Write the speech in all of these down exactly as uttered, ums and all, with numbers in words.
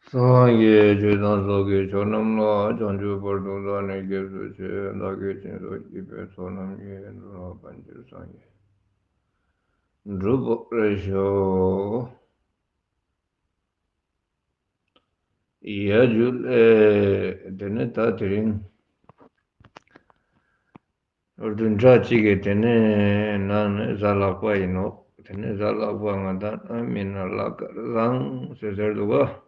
སངས་རྒྱས་ཆོས་དང་ཚོགས་ཀྱི་མཆོག་རྣམས་ལ། བྱང་ཆུབ་བར་དུ་བདག་ནི་སྐྱབས་སུ་མཆི། བདག་གིས་སྦྱིན་སོགས་བགྱིས་པའི་ཚོགས་རྣམས་ཀྱིས། འགྲོ་ལ་ཕན་ཕྱིར་སངས་རྒྱས་འགྲུབ་པར་ཤོག། ཡ་ཇུ་ལེ། དེ་ནས་ད་དེ་རིང་བདུན་ཕྲག་གཅིག་གི་དེ་ནས་ནང་ནས་གཟའ་ལྷག་པ་ཡིན་ནོ། དེ་ནས་གཟའ་ལྷག་པ་ང་དང་ཨ་མི་ན་ལྷག་དཀར་བཟང་ཟེར་ཟེར་འདུག་ག།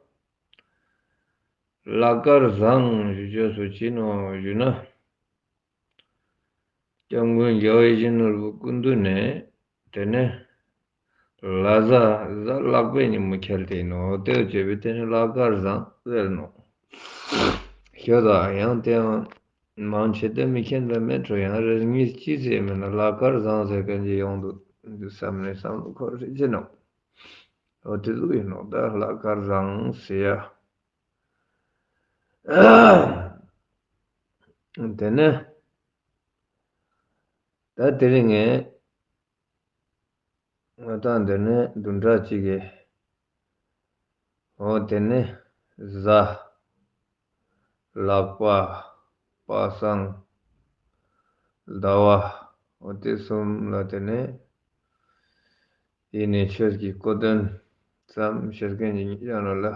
ལྷག་དཀར་བཟང་ཞུ་ཆོས་སུ་ཅི་ནོ་ཞུ་ན། སྐྱབས་མགོན་རྒྱལ་བ་ཡིད་བཞིན་ནོར་བུ་སྐུ་མདུན་ནས་དེ་ནས་ལ་གཟའ་གཟའ་ལྷག་པའི་ཉིན་མོ་ཁྱེར་ཏེ་ཡིན་ནོ། དེ་བྱས་པའི་དེ་ནས་ལྷག་དཀར་བཟང་ཟེར་ནོ། ཤོད་ད་ཡང་དེའང་མང་ཆེ་དེ་མི་མཁྱེན་པ་མེད་འགྲོ། ཡང་རེ་གཉིས་ཅི་ཟེར་མིན་ན་ལྷག་དཀར་བཟང་ཟེར་མཁན་ཅིག་ཡོང་འདུག་འདི་བསམ་ནས་བསམ་བློ་འཁོར་རེ་བྱེད་ནོ། འོ་དེ་ཟུག་ཡིན་ནོ། ད་ལྷག་དཀར་བཟང་ཟེར་ཡ། དེ་ནས་ད་དེ་རིང་ངས་ང་དང་འདི་ནས་བདུན་ཕྲག་གཅིག་གི། འོ་དེ་ནས་གཟའ། ལྷག་པ། པ་སངས། ཟླ་བ། འོ་དེ་གསུམ་ལ་དེ་ནས་ཡིན་ནས་ཆོས་ཀྱི་གོ་དོན་ཙམ་ཤེས་མཁན་གྱི་ཉིད་ཀྱང་ལ་ལ་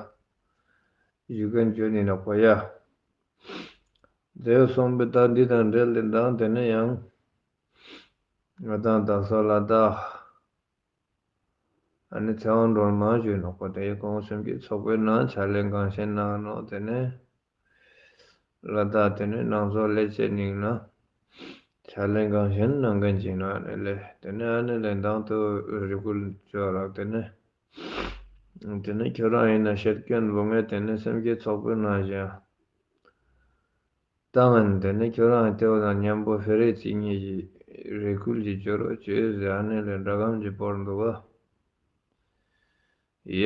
ཞུ་མཁན་བྱོས་ནི་ནག་པ་ཡ། དེ་གསུངས་པའི་ད་འདི་དང་འབྲེལ་ཏེ་དང་དེ་ནས་ཡང་ང་དང་དང་ས་ལ་དྭགས། ཨ་ནི་ཚེ་དབང་སྒྲོལ་མ་ཞུས་ནོ་ཁོ་དེ་ཡི་གོང་སེམས་བསྐྱེད་ཚོགས་པའི་ནང་ཕྱག་ལས་འགངས་ཆེན་གནང་ནོ། དེ་ནས་ལ་དྭགས་དེ་ནས་ནང་སོག་ལས་བྱེད་གླིང་ན་ཕྱག་ལས་འགངས་ཆེན་གནང་མཁན་ཅིག་ནོ། ཨ་ནི་ལས་དེ་ནས་ཨ་ནི་ལས་མདང་དུ་རེ་སྐུལ་བྱོས་རག། དེ་ནས་དེ་ནས་ཁྱོད་རང་ཡིན་ན་བཤད་མཁན་བུ་ངས་དེ་ནས་སེམས་བསྐྱེད་ཚོགས་པའི་ནང་བཞིན། ད་ང་དེ་ནས་ཁྱོད་རང་དེ་བ་དང་མཉམ་པོ་ཧྥེ་རེ་ཚིག་གཉིས་ཀྱི་རེ་སྐུལ་གྱི་སྦྱོར་བ་བྱོས་ཟེར། ཨ་ནེ་ལས་སྒྲ་སྒམ་གྱི་བོར་འདུག་བ། ཡ།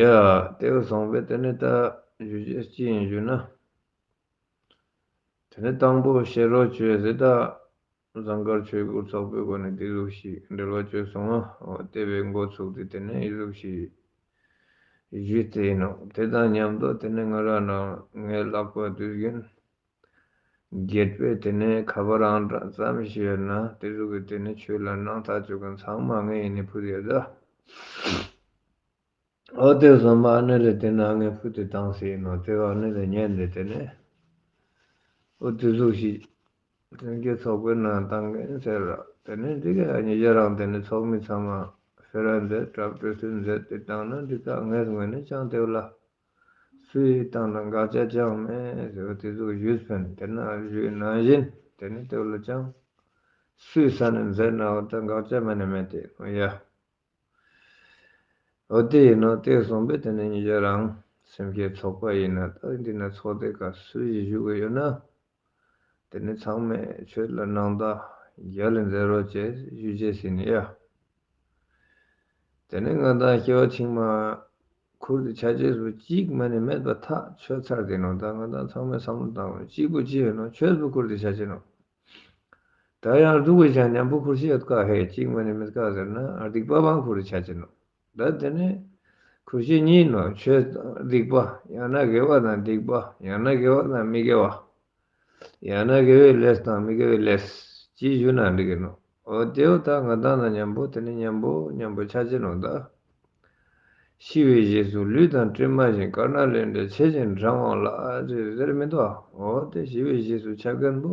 དེ་བ་སོང་པས་དེ་ནས་ད་ཞུ་རྒྱུ་ཅི་ཡིན་ཞུ་ན། དེ་ནས་དང་པོ་ཤེས་རོགས་བྱོས་ཟེར། ད་ཟངས་དཀར་ཆོས་སྐོར་ཚོགས་པའི་སྒོ་ནས་དེ་ཟུག་ཞིག་འབྲེལ་བ་བྱོས་སོང་ང་། འོ་དེ་བས་འགོ་ཚུགས་ཏེ་དེ་ནས་ཨི་ཟུག་ཞིག་ཞུས་ཏེ་ཡིན་ནོ། དེ་དང་མཉམ་དུ་དེ་ནས་ང་རང་ནང་ངའི་ལག་པ་དུས་རྒྱུན། དགེ་བའི་དེ་ནས་ཁ་པར་ཨང་གྲངས་ཙམ་ཞིག་ཡོད་ན་དེ་ཚོ་གི་དེ་ནས་ཆོས་ལ་སྣང་ཐག་ཆོད་མཁན་ཚང་མ་ངས་ཡིན་ནི་ཕུལ་ཡོད་ད། འོ་དེ་བསམ་པ་ཨ་ནེ་ལས་དེ་ན་ངས་ཕུལ་ཏེ་བཏང་ཟེར་ཡིན་ནོ། དེ་བ་ཨ་ནེ་ལས་ཉན་ཏེ་དེ་ནས་འོ་དེ་ཚོ་ཞིག་དོན་གྱི་ཚོགས་པའི་ནང་བཏང་མཁན་ཟེར་ར། དེ་ནས་འདི་ག་ཉེ་རང་དེ་ནས་ཚོགས་མི་ཚང་མ་ཕེ་ར་མཛད་གྲབས་སྤྲོད་ཚུལ་མཛད་དེ་བཏང་ན་འདི་ག་ངས་ངོས་ནས་ཅང་དེ་བ་ལ། སུའི་བཏང་ན་དགག་བྱ་ཅང་མེད་ཟེར་བ་དེ་ཚོ་ཞུས་ཕན་དེ་ན་ཞུས་ནང་བཞིན་དེ་ནི་དེ་ལ་ཅང་སུའི་ས་ནས་མཛད་ན་བ་ད་དགག་བྱ་མ་ནི་མེད་དེ་ཡ། འོ་དེ་ཡིན་ནོ། དེ་གསུངས་པས་དེ་ནི་ཉིད་ཀྱང་རང་སེམས་བསྐྱེད་ཚོགས་པ་ཡིན་ན་ད་འདི་ན་ཚོགས་སྡེ་ཁག་སུ་ཞིག་བཞུགས་ཀྱི་ཡོད་ན། དེ་ནི་ཚང་མས་ཆོས་ལ་སྣང་དག་རྒྱ་ལ་མཛད་རོགས་བྱེད་ཞུ་བྱེད་ཟིན་ཡ། དེ་ནི་ང་དང་སྐྱེ་བ་ཕྱི་མ་ཁུར་དུ་ཆ་ཅེས་སུ་གཅིག་མ་ནི་མེད་པ་ཐག་ཆོད་ཚར་དེ་ནོ། ད་ང་དང་ཚང་མས་བསམ་བློ་བཏང་བ་གཅིག་པུ་ཅི་ཡོད་ནོ་ཆོས་པུ་ཁུར་དུ་ཆ་ཅེས་ནོ། ད་ཡང་སྡུག་པའི་ཆ་མཉམ་པོ་ཁུར་ཤེས་ཡོད་ཀ་ཧེ་གཅིག་མ་ནི་མེད་ཀ་ཟེར་ན་སྡིག་པ་མང་ཁུར་དུ་ཆ་ཅེས་ནོ། ད་དེ་ནི་ཁུར་ཤེས་གཉིས་ནོ། ཆོས་དང་སྡིག་པ། ཡང་ན་དགེ་བ་དང་སྡིག་པ། ཡང་ན་དགེ་བ་དང་མི་དགེ་བ། ཡང་ན་དགེ་བའི་ལས་དང་མི་དགེ་བའི་ལས་ཅེས་ཞུ་ན་འགྲིག་གི་ནོ། འོ་དེའོ་ད་ང་དང་ན་མཉམ་པོ་དེ་ནི་མཉམ་པོ་མཉམ་པོ་ཆ་ཅེས་ནོ་ད། ཤི་བའི་རྗེས་སུ་ལུས་དང་གྲིབ་མ་བཞིན། དཀར་ནག་ལས་འབྲས་ཕྱེད་ཅིང་གྲང་བ་ལ་ཟེར་མི་འདུག་འོ་དེ་ཤི་བའི་རྗེས་སུ་ཆ་མཁན་པོ་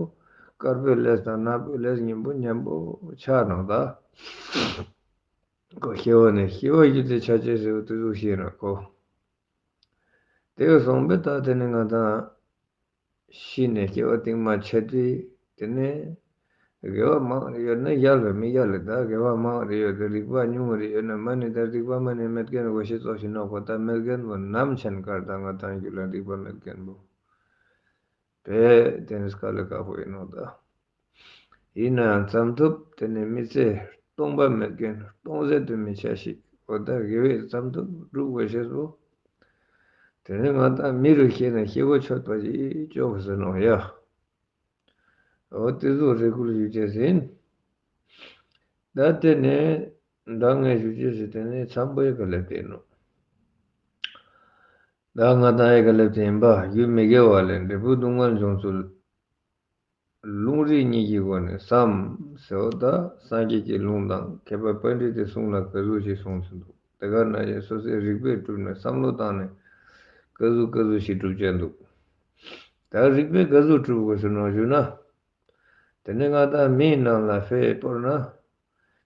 དཀར་པོའི་ལས་དང་ནག་པོའི་ལས་གཉིས་པོ་མཉམ་པོ་ཆ་ནོ་ད། ཁོ་སྐྱེ་བ་ནས་སྐྱེ་བ་བརྒྱུད་དེ་ཆ་ཅེས་ཟེར་བ་དེ་ཟུག་ཤེས་ན་ཁོ། དེ་ག་སོང་པས་ད་དེ་ནི་ང་དང་ཤི་ནས་སྐྱེ་བ་རྟིང་མ་ཆད་དེ་དེ་ནས་དགེ་བ་མང་རེ་ཡོད་ན་ཡག་ལ་མི་ཡག་ལ་ད་དགེ་བ་མང་རེ་ཡོད་དེ་སྡིག་པ་ཉུང་རེ་ཡོད་ན་མ་ནི་ད་སྡིག་པ་མ་ནི་མེད་མཁན་གོ་ཤེས་ཙོགས་ཤིག་ནོ་ཁོ་ད་མེད་མཁན་པོ་ནམ་ཆེན་ཀར་ད་ང་དང་རྒྱུད་ལ་སྡིག་པ་མེད་མཁན་པོ། བས་དེ་ནི་དཀའ་ལས་ཁག་པོ་ཡིན་ནོ་ད། ཡིན་ནའང་བརྩམས་ཐུབ་དེ་ནི་མི་ཚེ་སྟོང་པ་མེད་མཁན་སྟོང་ཟད་དུ་མི་ཆ་ཞིག་འོ་ད་དགེ་བས་བརྩམས་ཐུབ་སྒྲུབ་དགོས་ཤེས་པོ། དེ་ནི་ང་དང་མི་རུ་སྐྱེས་ན་སྐྱེ་བོ་མཆོད་པ་ཞིག་ཅོག་གི་ཟེར་ནོ་ཡ། འོ་དེ་ཚོ་རེ་སྐུལ་ཞུ་ཅེས་ཟིན། ད་དེ་ནི་ད་ངས་ཞུ་ཅེས་ཟིན་དེ་ནི་འཚམས་པོའི་ག་ལས་བལྟས་ནོ། ད་ང་དང་ཨེ་ག་ལེབ་ཏེ་ཡིན་པ་རྒྱུ་མི་དགེ་བ་ལས་འབྲས་བུ་སྡུག་བསྔལ་འབྱུང་ཚུལ། ལུང་རིགས་གཉིས་ཀྱི་སྒོ་ནས་སམ་ཟེར་བ་ད་སངས་རྒྱས་ཀྱི་ལུང་དང་མཁས་པ་པཎྜི་ཏའི་གསུང་ལ་ག་ཟུག་ཞིག་གསུངས་ཟིན་འདུག་དེ་ག་ནང་བཞིན་སོ་སོའི་རིགས་པས་གྲུབ་ནས་བསམ་བློ་བཏང་ནས་ག་ཟུག་ག་ཟུག་ཞིག་གྲུབ་ཀྱི་འདུག་ད་རིགས་པས་ག་ཟུག་གྲུབ་དགོས་ཟེར་ནོ་ཞུ་ན། དེ་ནས་ང་དང་མིའི་ནང་ལ་ཕེ་སྤོར་ན།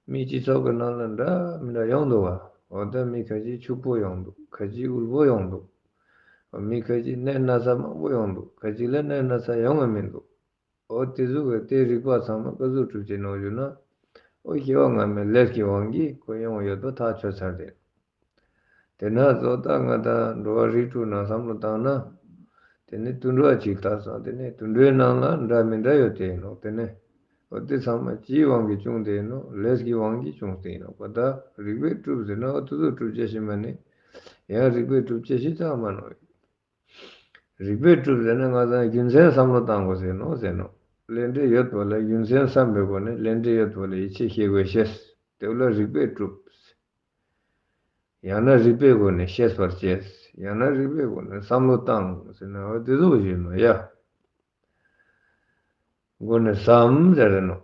མི་སྤྱི་ཚོགས་ཀྱི་ནང་ལ་འདྲ་མི་འདྲ་ཡོང་འདུག་བ། འོ་ད་མི་ཁ་ཅིག་ཕྱུག་པོ་ཡོང་འདུག་ཁ་ཅིག་དབུལ་པོ་ཡོང་འདུག་མི་ཁ་ཅིག་གནས་ན་ཚ་མང་པོ་ཡོང་འདུག་ཁ་ཅིག་ལ་གནས་ན་ཚ་ཡོང་བ་མི་འདུག་འོ་དེ་ཚོ་གི་དེ་རིགས་པ་ཚང་མ་ག་ཚོད་གྲུབ་ཀྱི་ནོ་ཞུ་ན། འོ་སྐྱེ་བ་སྔ་མའི་ལས་ཀྱི་དབང་གིས་ཁོ་ཡོང་ཡོད་པ་ཐག་ཆོད་ཚར་ཏེ། དེ་ན་གཙོ་ད་ང་དང་འགྲོ་བ་རིགས་དྲུག་ནང་བསམ་བློ་བཏང་ན། དེ་ནི་དུད་འགྲོ་གཅིག་ལྟ་སོང་དེ་ནི་དུད་འགྲོའི་ནང་ལ་འདྲ་མི་འདྲ་ཡོད་དེ་ཡིན་ནོ་དེ་ནི། འོ་དེ་ཚང་མ་སྤྱིའི་དབང་གིས་བྱུང་དེ་ཡིན་ནོ་ལས་ཀྱི་དབང་གིས་བྱུང་དེ་ཡིན་ནོ་ག་ད་རིགས་པས་གྲུབ་ཟེར་ན་འོ་དེ་ཚོ་གྲུབ་ཅེས་ཤིག་མ་ནི། ཡང་རིགས་པས་གྲུབ་ཅེས་ཤིག་ཙང་མ་ནོ། རིགས་པས་གྲུབ་ཟེར་ན་ང་ཚང་རྒྱུ་མཚན་བསམ་བློ་བཏང་དགོས་ཟེར་ནོ་ཟེར་ནོ། ལས་འབྲས་ཡོད་པ་ལ་རྒྱུ་མཚན་བསམ་པའི་སྒོ་ནས་ལས་འབྲས་ཡོད་པ་ལ་ཡིད་ཆེས་བྱེད་དགོས་ཤེས། དེ་ལ་རིགས་པས་གྲུབ། ཡང་ན་རིགས་པའི་སྒོ་ནས་ཤེས་པར་བྱེད། ཡང་ན་རིགས་པའི་སྒོ་ནས་བསམ་བློ་བཏང་ཟེར་ན་འོ་དེ་ཚོ་ཞིག་ནོ་ཡ། སྒོ་ནས་སམ་ཟེར་ནོ།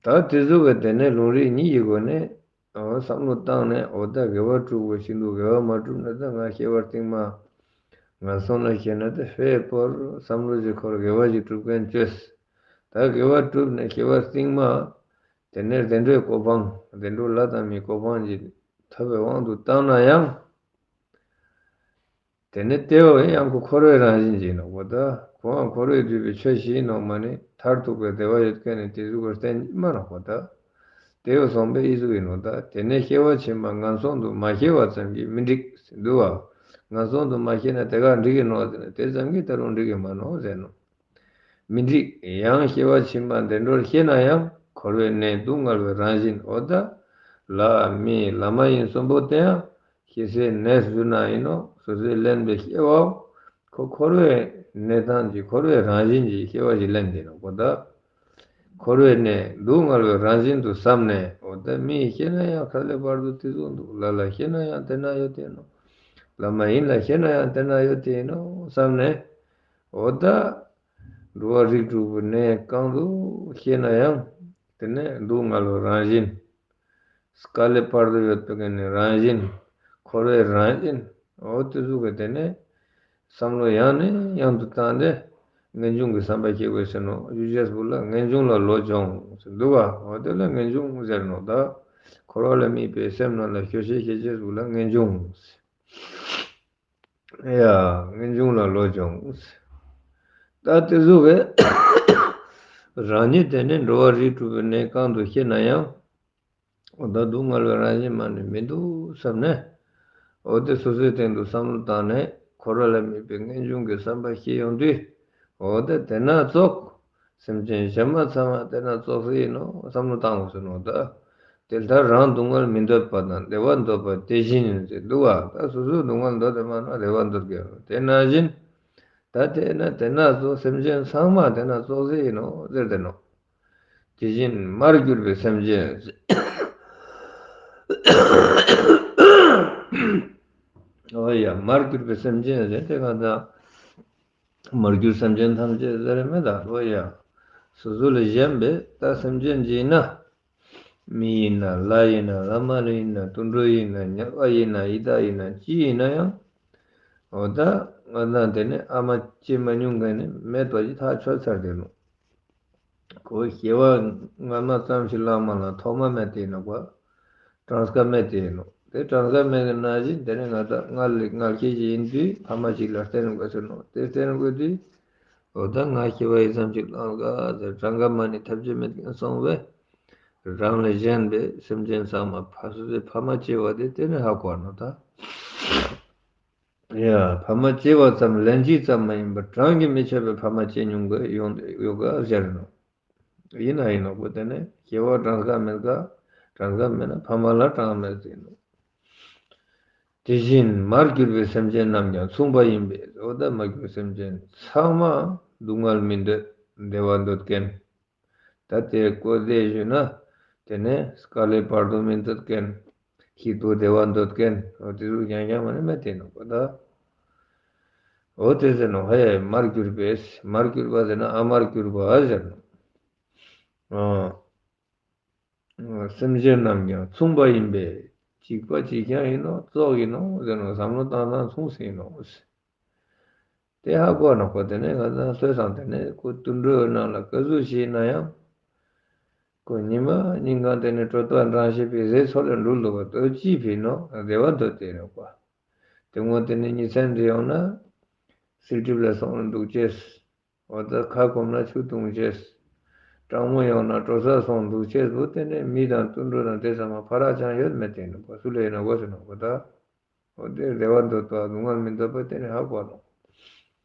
ད་དེ་ཚོ་གི་དེ་ནས་ལུང་རིགས་གཉིས་ཀྱི་སྒོ་ནས་འོ་བསམ་བློ་བཏང་ནས་འོ་ད་དགེ་བ་སྒྲུབ་དགོས་ཤིན་ཏུ་དགེ་བ་མ་བསྒྲུབས་ན་ད་ང་སྐྱེ་བ་རྟིང་མ་ངན་སོང་ལ་སྐྱེས་ན་ད་ཕེ་སྤོར་བསམ་བློ་ཞིག་འཁོར་དགེ་བ་ཞིག་སྒྲུབ་མཁན་བཅོས། ད་དགེ་བ་བསྒྲུབས་ནས་སྐྱེ་བ་རྟིང་མ་དེ་ནས་བདེ་འགྲོའི་གོ་འཕང་བདེ་འགྲོ་ལ་དང་མིའི་གོ་འཕང་ཞིག་ཐོབ་པའི་དབང་དུ་བཏང་ན་ཡང་། དེ་ནི་དེ་བས་ཡང་ཁོ་འཁོར་བའི་རང་བཞིན་ཅིག་ནོག་པ་ད། ཁོའང་འཁོར་བས་བསྡུས་པའི་ཆོས་ཤིག་ནོག་མ་ནི་མཐར་ཐུག་པའི་བདེ་བ་ཡོད་མཁན་ནི་དེ་གཟུགས་པར་བསྟན་མ་ནོག་པ་ད། དེ་བས་སོང་པའི་ཨི་གཟུགས་ཡིན་ནོ་ད། དེ་ནས་སྐྱེ་བ་ཕྱི་མ་ངན་སོང་དུ་མ་སྐྱེ་བ་ཙམ་གྱིས་མི་འགྲིག་འདུག་བ། ངན་སོང་དུ་མ་སྐྱེ་ན་དེ་ག་འགྲིག་གི་ནོག་ཟེར་ན་དེ་ཙམ་གྱིས་ད་རུང་འགྲིག་གི་མ་ནོག་ཟེར་ནོ། མི་འགྲིག་ཡང་སྐྱེ་བ་ཕྱི་མ་བདེ་འགྲོར་སྐྱེས་ན་ཡང་འཁོར་བའི་ནད་སྡུག་བསྔལ་བའི་རང་བཞིན་འོ་ད། ལྷ་མི་ལྷ་མ་ཡིན་གསུམ་པོ་དེ་ཡང་སྐྱེ་སའི་གནས་སུ་ན་ཡིན་ནོ། སོ་སོས་ལེན་པའི་སྐྱེ་བའོ། ཁོ་འཁོར་བའི་གནས་སྟངས་ཀྱི་འཁོར་བའི་རང་བཞིན་གྱི་སྐྱེ་བ་ཞིག་ལེན་དེ་ནོ་གོ་ད། འཁོར་བའི་གནས་སྡུག་བསྔལ་བའི་རང་བཞིན་དུ་བསམ་ནས་འོ་ད་མི་ཡིས་སྐྱེས་ན་ཡང་ཁ་ལས་བར་དུ་དེ་ཚོ་འདུག་ལྷ་ལ་སྐྱེས་ན་ཡང་དེ་ན་ཡོད་དེ་ནོ། ལྷ་མ་ཡིན་ལ་སྐྱེས་ན་ཡང་དེ་ན་ཡོད་དེ་ནོ་བསམ་ནས། འོ་ད། འགྲོ་བ་རིགས་དྲུག་པོའི་གནས་གང་དུ་སྐྱེས་ན་ཡང་། དེ་ནས་སྡུག་བསྔལ་བའི་རང་བཞིན། དཀའ་ལས་བར་དུ་ཡོད་པའི་གནས་རང་བཞིན། འཁོར་བའི་རང་བཞིན། འོ་དེ་ཚོ་གི་དེ་ནས། བསམ་བློ་ཡང་ནས་ཡང་དུ་བཏང་སྟེ། ངེས་འབྱུང་གི་བསམ་པ་སྐྱེ་དགོས་ཟེར་ནོ། ཞུ་ཅེས་པོ་ལ་ངེས་འབྱུང་ལ་བློ་སྦྱོང་ཟེར་འདུག་བ། འོ་དེ་ལ་ངེས་འབྱུང་ཟེར་ནོ་ད། འཁོར་བ་ལ་དམིགས་པའི་སེམས་རྣམས་ལ་སྐྱོ་ཤས་སྐྱེ་ཅེས་པོ་ལ་ངེས་འབྱུང་ཟེར། ཡ། ངེས་འབྱུང་ལ་བློ་སྦྱོང་། ད་དེ་ཚོ་གི་རང་ཉིད་དེ་ནི་འགྲོ་བ་རིགས་དྲུག་པའི་གནས་གང་དུ་སྐྱེས་ན་ཡང་། འོ་ད་སྡུག་བསྔལ་བའི་རང་བཞིན་མ་ནི་མི་འདུག་བསམ་ནས། འོ་དེ་སོ་སོའི་སྟེང་དུ་བསམ་བློ་བཏང་ནས་འཁོར་བ་ལ་དམིགས་པའི་ངེས་འབྱུང་གི་བསམ་པ་སྐྱེ་ཡོང་དུས། འོ་དེ་དེ་ན་ཙོགས། སེམས་ཅན་གཞན་མ་ཚང་མ་དེ་ན་ཙོགས་སུ་ཡིན་ནོ་བསམ་བློ་བཏང་དགོས་སུ་ནོ་ད། དེ་ལྟར་རང་སྡུག་བསྔལ་མི་འདོད་པ་དང་བདེ་བ་འདོད་པ་དེ་བཞིན་ཡིན་ཟེར་འདུག་བ། ད་སོ་སོའི་སྡུག་བསྔལ་འདོད་དེ་མ་ན་བདེ་བ་འདོད་དགོས་རོ་དེ་ནང་བཞིན། ད་དེ་ན་དེ་ན་ཙོགས་སེམས་ཅན་ཚང་མ་དེ་ན་ཙོགས་སུ་ཡིན་ནོ་ཟེར་དེ་ནོ། དེ་བཞིན་མར་གྱུར་པའི་སེམས་ཅན་ཟེར། འོ་ཡ་མར་གྱུར་པའི་སེམས་ཅན་ཟེར་དེ་གང་ལྟར། མར་གྱུར་སེམས་ཅན་ཐམས་ཅད་ཟེར་མེད་ད་ལོ་ཡ། སོ་སོ་ལས་གཞན་པའི་ད་སེམས་ཅན་ཅིག་ཡིན་ན། མི་ཡིན་ན་ལྷ་ཡིན་ན་ལྷ་མ་ཡིན་ན་དུད་འགྲོ་ཡིན་ན་དམྱལ་བ་ཡིན་ན་ཡི་དྭགས་ཡིན་ན་ཅི་ཡིན་ན་ཡང་། འོ་ད་ང་དང་དེ་ནི་ཨ་མ་སྐྱེས་མ་མྱོང་མཁན་ནི་མེད་པ་ཅིག་ཐག་ཆོད་ཚར་དེ་ནོ། ཁོ་སྐྱེ་བ་སྔ་མ་ཙམ་ཞིག་བླངས་མ་ལ་ཐོག་མ་མེད་དེ་ནོ་བ། གྲངས་ཀ་མེད་དེ་ནོ། དེ་གྲངས་ཀ་མེད་ཀྱི་ནང་བཞིན་དེ་ནི་ང་ད་མངལ་ལས་མངལ་སྐྱེས་ཀྱི་ཡིན་དུས་ཕ་མ་གཅིག་ལ་བརྟེན་དགོས་ཟེར་ནོ། དེ་བརྟེན་དགོས་དུས། འོ་ད་ང་སྐྱེ་བ་ཡི་ཙམ་ཞིག་བླངས་དགོས་ཟེར་གྲངས་ཀ་མ་ནི་ཐབས་ཇུས་མེད་མཁན་སོང་བས། རང་ལས་གཞན་པའི་སེམས་ཅན་ཚང་མ་ཕ་སོ་སོའི་ཕ་མ་སྐྱེ་བ་དེ་དེ་ནི་ཧ་གོ་ནོ་ད། ཡ། ཕ་མ་སྐྱེ་བ་ཙམ་ལན་གཅིག་ཙམ་མ་ཡིན་པར་གྲངས་ཀྱིས་མི་ཆོད་པའི་ཕ་མ་སྐྱེ་མྱོང་གི་ཡོང་ཡོད་ག་ཟེར་ནོ། ཡིན་ན་ཡིན་ནོ་གོ་དེ་ནས་སྐྱེ་བ་གྲངས་ཀ་མེད་ག། གྲངས་ཀ་མེད་ན་ཕ་མ་ལ་གྲངས་མེད་ཟེར་ནོ། དེ་བཞིན་མར་གྱུར་པའི་སེམས་ཅན་རྣམས་ཀྱང་མཚུངས་པ་ཡིན་པས། འོ་ད་མར་གྱུར་སེམས་ཅན་ཚང་མ་སྡུག་བསྔལ་མི་འདོད་བདེ་བ་འདོད་མཁན། ད་དེ་བཀོད་དེ་ཞུས་ན། དེ་ནས་དཀའ་ལས་བར་དུ་མི་འདོད་མཁན། ཞིག་ཏུ་བདེ་བ་འདོད་མཁན། འོ་དེ་ཚོ་རྐྱང་རྐྱང་མ་ནི་མེད་དེ་ནོ་གོ་ད། འོ་དེ་ཟེར་ནོ། ཧེ་མར་གྱུར་པས། མར་གྱུར་པ་ཟེར་ན་ཨ་མར་གྱུར་པ་ཟེར་ནོ། ཨ། སེམས་ཅན་རྣམས་ཀྱང་མཚུངས་པ་ཡིན་པས་གཅིག་པ་གཅིག་རྐྱང་ཡིན་ནོ། ཙོག་ཡིན་ནོ་ཟེར་ནོ། བསམ་བློ་བཏང་སྟངས་མཚུངས་ཟིན་ནོ། དེ་ཧ་གོ་ནོ་གོ། དེ་ནས་ང་ཚང་ལྷོད་སོང་། དེ་ནས་ཁོ་དུད་འགྲོའི་ནང་ལ་ག་ཟུག་ཞིག་ན་ཡང་། ཁོ་ཉི་མ་སྙིང་གང་དེ་ནས་དྲོད་ཐོག་འགྲངས་བྱས་པའི་རས་ཚོ་ལ་འགྲོ་ལུག་པ་ལྟོས་ཅི་ཕི་ནོ། བདེ་བ་འདོད་དེ་ནོ་གོ། དེ་སྔོན་དེ་ནས་ཉིན་མཚན་འདྲི་ཡོང་ན། བསིལ་གྲིབ་ལ་སོང་འདུག་ཅེས། འོ་ད་ཁ་སྐོམ་ན་ཆུ་བཏུང་ཅེས། གྲང་མོ་ཡོང་ན་དྲོ་ས་སོང་འདུག་ཅེས། བུ་དེ་ནས་མི་དང་དུད་འགྲོ་དང་དེ་ཚང་མ་ཕ་རག་ཅང་ཡོད་མེད་དེ་ནོ་གོ། སུ་ལ་ཡིན་ན་གོ་ཟེར་ནོ་གོ་ད། འོ་དེ་བདེ་བ་འདོད་པ་སྡུག་བསྔལ་མི་འདོད་པ་དེ་ནི་ཧ་གོ་ནོ།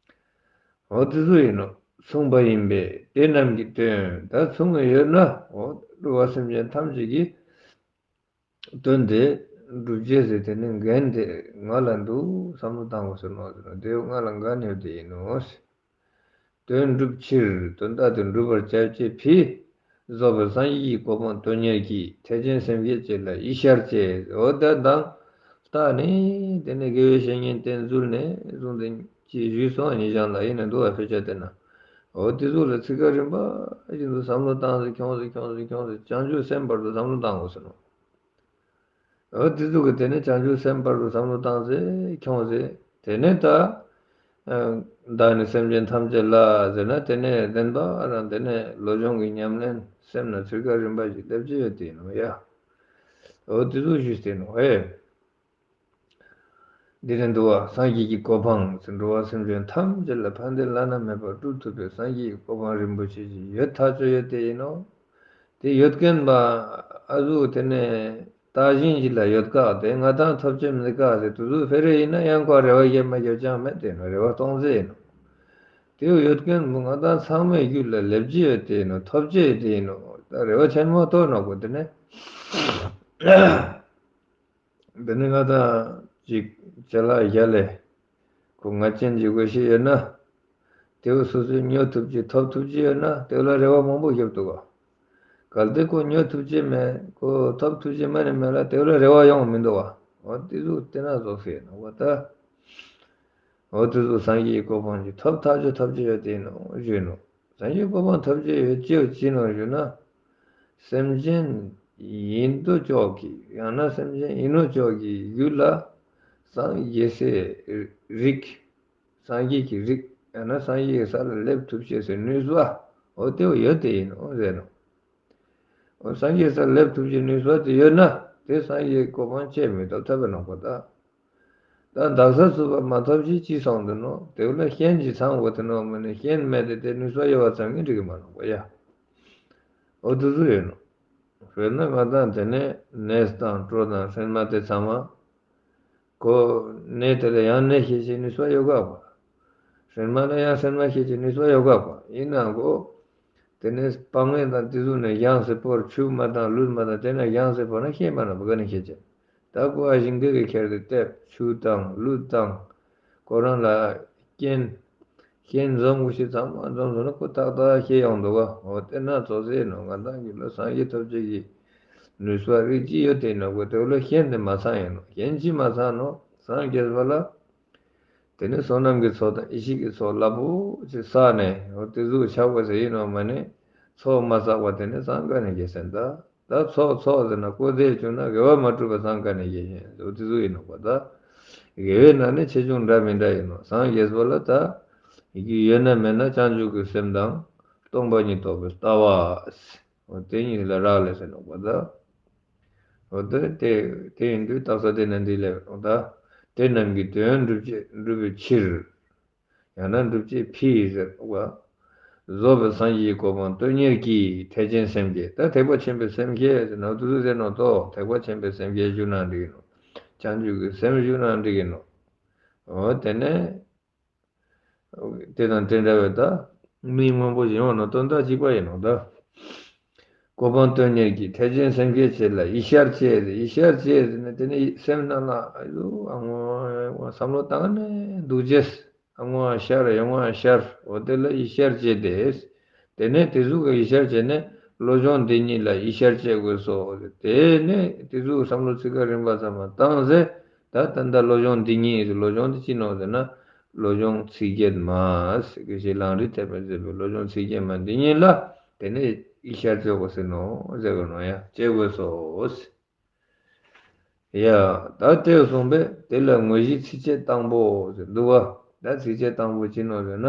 འོ་དེ་ཚོ་ཡིན་ནོ། མཚུངས་པ་ཡིན་པས་དེ་རྣམས་ཀྱི་དོན་ད་མཚུངས་ཡོད་ན། འོ་འགྲོ་བ་སེམས་ཅན་ཐམས་ཅད་ཀྱི་དོན་དེ་སྒྲུབ་བྱེད་ཟེར་དེ་ནི་འགན་དེ་ང་ལ་འདུག་བསམ་བློ་བཏང་དགོས་ཟེར་ནོ་ཟེར་ནོ། དེ་ང་ལ་འགན་ཡོད་དེ་ཡིན་ནོ། དོན་སྒྲུབ་ཕྱིར། དོན་དག་དེ་འགྲུབ་པར་བྱ་བྱེད་ཕྱིར། རྫོགས་པའི་སངས་རྒྱས་ཀྱི་གོ་འཕང་དོན་གཉེར་གྱིས། ཐེག་ཆེན་སེམས་བསྐྱེད་བཅས་ལ་ཡིད་ཤར་བཅས། འོ་དེ་དང་བལྟས་ནས་དེ་ནས་དགེ་བའི་བཤེས་གཉེན་བསྟེན་ཚུལ་ནས་བཟུང་སྟེ་ཅིག་ཞུས་སོང་། ཉེ་ཞང་ལ་ཡིན་ན་འདུག་བ། དཔེ་ཆ་དེ་ན། འོ་དེ་ཚོ་ལ་ཚིག་ཁ་རིམ་པ་བཞིན་དུ་བསམ་བློ་བཏང་སྟེ་ཁྱོངས་ཏེ་ཁྱོངས་ཏེ་ཁྱོངས་ཏེ་བྱང་ཆུབ་སེམས་བར་དུ་བསམ་བློ་བཏང་དགོས་ཟེར་ནོ། འོ་དེ་ཚོ་གི་དེ་ནས་བྱང་ཆུབ་སེམས་བར་དུ་བསམ་བློ་བཏང་ཚེ་ཁྱོངས་ཚེ། དེ་ནས་ད་བདག་ནི་སེམས་ཅན་ཐམས་ཅད་ལ་ཟེར་ན། དེ་ནས་བདེན་པ་རང་དེ་ནས་བློ་སྦྱོང་གི་ཉམས་ལེན་སེམས་ན་ཚིག་ཁ་རིམ་པ་ཞིག་སླེབས་ཀྱི་ཡོད་དེ་ཡིན་ནོ་ཡ། འོ་དེ་ཚོ་ཞུས་ཏེ་ནོ་ཨེ། འདི་ནས་འདུག་བ། སངས་རྒྱས་ཀྱི་གོ་འཕང་ཟེར། འགྲོ་བ་སེམས་ཅན་ཐམས་ཅད་ལ་ཕན་བདེ་བླ་ན་མེད་པ་སྒྲུབ་ཐུབ་པའི་སངས་རྒྱས་ཀྱི་གོ་འཕང་རིན་པོ་ཆེ་ཞིག་ཡོད་ཐག་ཆོད་ཡོད་དེ་ཡིན་ནོ། དེ་ཡོད་མཁན་པ་ཨ་ཟུག་དེ་ནས་བརྟག་ཞིབ་ཅིག་ལ་ཡོད་ཀ། དེ་ང་དང་ཐོབ་ཆེན་མི་ཀ་ཟེར་དུ་ཟུག་ཕེ་རེ་ཡིན་ན་ཡང་ཁོ་རེ་བ་ཡེ་མ་རྒྱབ་ཅང་མེད་དེ་ནོ། རེ་བ་སྟོང་ཟད་ཡིན་ནོ། དེ་ཡོད་མཁན་པོ་ང་དང་ཚང་མའི་རྒྱུད་ལ་སླེབས་ཀྱི་ཡོད་དེ་ཡིན་ནོ། ཐོབ་ཀྱི་ཡོད་དེ་ཡིན་ནོ། ད་རེ་བ་ཆེན་མོ་གཏོང་ནོ་གོ། དེ་ནས། འདི་ནི་ང་དང་ཅིག་ཅ་ལག་བཞག་ལས། ཁོ་ང་ཅན་གྱི་དགོས་ཤེས་ཡོད་ན། དེ་བོ་སོ་སོས་ཉོ་ཐུབ་ཀྱི་ཐོབ་ཐུབ་ཀྱི་ཡོད་ན་དེ་བོ་ལ་རེ་བ་མང་པོ་བརྒྱབ་འདུག་ག། གལ་ཏེ་ཁོ་ཉོ་ཐུབ་ཀྱི་མེད། ཁོ་ཐོབ་ཐུབ་ཀྱི་མ་ནི་མེད་ལ་དེ་བོ་ལ་རེ་བ་ཡོང་མི་འདུག་ག། འོ་དེ་ཚོ་དེ་ན་རྫོགས་ཟེར་ནོ་གོ་ད། འོ་དེ་ཚོ་སངས་རྒྱས་ཀྱི་གོ་འཕང་གྱི་ཐོབ་ཐག་ཆོད་ཐོབ་ཀྱི་ཡོད་དེ་ཡིན་ནོ་ཞུས་ནོ། སངས་རྒྱས་གོ་འཕང་ཐོབ་ཀྱི་ཡོད་ཅེས་ཅི་ནོ་ཞུ་ན། སེམས་ཅན་ཡིན་དུ་ཅོག་གི་ཡང་ན་སེམས་ཅན་ཡིན་ནོ་ཅོག་གི་རྒྱུད་ལ་སངས་རྒྱས་སའི་རིགས། སངས་རྒྱས་ཀྱི་རིགས་ཡང་ན་སངས་རྒྱས་ཀྱི་ས་ལ་སླེབས་ཐུབ་ཅེས་སའི་ནུས་པ་འོ་དེ་བོ་ཡོད་དེ་ཡིན་ནོ་ཟེར་ནོ། འོ་སངས་རྒྱས་ས་སླེབས་ཐུབ་ཀྱི་ནུས་པ་དེ་ཡོད་ན་དེ་སངས་རྒྱས་གོ་འཕང་ཆེས་མི་ཐོབ་ཐབས་པའི་ནང་པ་ད། ད་བདག་ས་ཚུགས་པ་མ་ཐོབ་ཅིག་ཅི་སོང་དུ་ནོ། དེ་བོ་ལ་ཤན་གྱིས་ཚང་དགོས་དུ་ནོ་མ་ནི་ཤན་མེད་དེ་དེ་ནུས་པ་ཡོད་པ་ཙམ་གྱིས་འགྲིག་གི་མ་ནོ་གོ་ཡ། འོ་དུ་ཚོ་ཡོད་ནོ། དཔེར་ན་ང་དང་དེ་ནས་ནས་དང་གྲོ་དང་སྲན་མ་དེ་ཚང་མ། ཁོ་ནས་དེ་ལ་ཡང་ནས་ཤེས་ཀྱི་ནུས་པ་ཡོད་ག་གོ། སྲན་མ་ལ་ཡང་སྲན་མ་ཤེས་ཀྱི་ནུས་པ་ཡོད་ག་གོ། ཡིན་ནའང་གོ། དེ་ནས་སྤང་ངན་དང་དེ་ཚོ་ནས་ཡང་སེ་བོར་ཆུ་མ་དང་ལུད་མ་དང་དེ་ནས་ཡང་སེ་བོར་ན་ཤེས་མ་ན་བ་ག་ནས་ཤེས་ཀྱི། ད་ཀོ་ཨ་ཞིང་གི་གི་ཁྱེར་ཏེ་ལྟེབ་ཆུ་དང་ལུད་དང་། ཁོ་རང་ལ་རྐྱེན། རྐྱེན་འཛོམས་དགོས་ཤེས་ཚང་མ་འཛོམས་སོང་ན་ཁོ་ཏག་ཏག་ཤེས་ཡོང་འདུག་ག། འོ་དེ་ན་ཚོགས་སེ་ནོ་ང་དང་གི་ལ་སངས་རྒྱས་ཐོབ་ཅེས་ཀྱི་ནུས་པ་རིགས་ཅི་ཡོད་དེ་ནོ་གོ། དེ་ལ་ཤན་དེ་མ་ཚང་ཡིན་ནོ། ཤན་ཅི་མ་ཚང་ནོ། སངས་རྒྱས་པ་ལ། དེ་ནས་བསོད་ནམས་ཀྱི་ཚོགས་དང་ཡེ་ཤེས་ཀྱི་ཚོགས་རླབས་པོ་ཆེ་བསགས་ནས་འོ་དེ་ཟུག་ཆགས་པ་ཟེར་ཡིན་ནོ་མ་ནི། ཚོགས་མ་བསགས་པ་དེ་ནི་སངས་ག་ནས་རྒྱས་ཟེར་ད། ད་ཚོགས་ཚོགས་ཟེར་ན་སྐུ་ཚེ་བྱུང་ན་དགེ་བ་མ་བསྒྲུབས་པ་སངས་ག་ནས་རྒྱས་ཤེས་འོ་དེ་ཟུག་ཡིན་ནོ་གོ་ད། དགེ་བའི་ནང་ནས་ཆེ་ཆུང་འདྲ་མི་འདྲ་ཡིན་ནོ། སངས་རྒྱས་པ་ལ་ད། ཡོད་ན་མེད་ན་བྱང་ཆུབ་ཀྱི་སེམས་དང་། སྟོང་པ་ཉིད་རྟོགས་པའི་ལྟ་བ། འོ་དེ་གཉིས་ལ་རག་ལས་ཟེར་ནོ་གོ་ད། འོ་དེ་དེ་དེ་ཡིན་དུས་རྟགས་གསལ་དེ་ནས་འདི་ལས་འོ་ད། དེ་རྣམས་ཀྱི་དོན་སྒྲུབ་བྱེད་སྒྲུབ་པའི་ཕྱིར། ཡང་ན་སྒྲུབ་བྱེད་ཕྱིར་ཟེར་བ། རྫོགས་པའི་སངས་རྒྱས་ཀྱི་གོ་འཕང་དོན་གཉེར་གྱིས་ཐེག་ཆེན་སེམས་བསྐྱེད། ད་ཐེག་པ་ཆེན་པོའི་སེམས་བསྐྱེད་ཟེར་ན་དུ་ཟེར་ནོ་ཏོ། ཐེག་པ་ཆེན་པོའི་སེམས་བསྐྱེད་ཞུ་ན་འགྲིག་ཡིན་ནོ། བྱང་ཆུབ་ཀྱི་སེམས་ཞུ་ན་འགྲིག་ཡིན་ནོ། འོ་དེ་ནས། དེ་དང་དེ་འདྲ་བའི་ད་མིང་མང་པོ་ཞིག་ཡོང་ནོ་དོན་དག་གཅིག་པ་ཡིན་ནོ་ད། གོ་འཕང་དོན་གཉེར་གྱིས་ཐེག་ཆེན་སེམས་བསྐྱེད་བྱེད་ལ་ཡིད་ཤར་བྱེད་ཟེར། ཡིད་ཤར་བྱེད་ཟེར་ནས་དེ་ནས་སེམས་ནང་ལ་ཨ་ཡོ་ཨ་ངོ་བསམ་བློ་བཏང་ནས་འདུག་རྗེས་ཨ་ངོ་ཤར་ཡ་ངོ་ཤར་འོ་དེ་ལ་ཡིད་ཤར་བྱེད་དེ། དེ་ནས་དེ་ཟུག་གི་ཡིད་ཤར་བྱས་ནས་བློ་སྦྱོང་འདི་ཉིད་ལ་ཡིད་ཤར་བྱེད་དགོས་སོ། དེ་ནས་དེ་ཟུག་བསམ་བློ་ཚིག་ཁ་རིམ་པ་ཚང་མ་བཏང་ཟེར། ད་ད་ལྟ་བློ་སྦྱོང་འདི་ཉིད་ཟེར། བློ་སྦྱོང་འདི་ཅི་ནོ་ཟེར་ན། བློ་སྦྱོང་ཚིགས་བརྒྱད་མ་ཟེར། དགེ་བཤེས་ལང་རིས་ཐེག་པས་མཛད་པའི་བློ་སྦྱོང་ཚིགས་བརྒྱད་མ་འདི་ཉིད་ལ་དེ་ནས་ཡིད་ཤར་བྱེད་དགོས་ཟེར་ནོ་ཟེར་གི་ནོ་ཡ། བྱེད་དགོས་སོ་ཟེར། ཡ། ད་དེ་གསུངས་པས་དེ་ལ་དངོས་གཞི་ཚིགས་བཅད་དང་པོ་ཟེར་འདུག་བ། ད་ཚིགས་བཅད་དང་པོ་ཅི་ནོ་ཟེར་ན།